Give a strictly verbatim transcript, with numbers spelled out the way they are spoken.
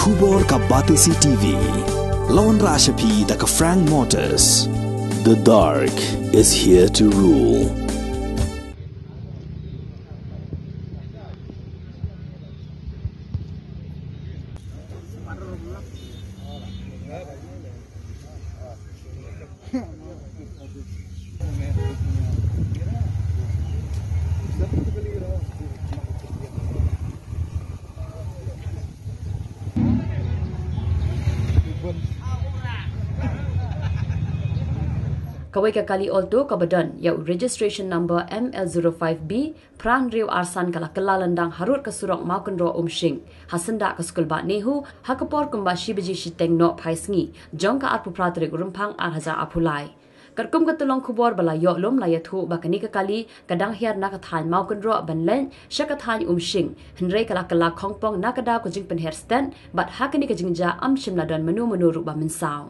Khubor ka Batesi T V. Lawan Rashapi da ka Frank Motors. The dark is here to rule. Kawei ka kali Alto kaba don ïa u registration number M L zero five B phra hynriew ar san ka la kylla lyndang harud ka surok Mawkynroh Umshing, ha syndah ka skul bah NEHU, ha ka por kumba shi baje shiteng noh phai sngi jong ka arphew phra tarik Rymphang ar hajar arphew lai. Katkum ka tyllong khubor ba la ïoh lum la ïathuh ba kane ka kali ka dang hiar na ka thaiñ Mawkynroh ban leit sha ka thaiñ Umshing, hynrei ka la kylla khongpong na ka daw ka jingpynher stent, bad ha kane ka jingjia ym shym la don mano mano ruh ba mynsaw.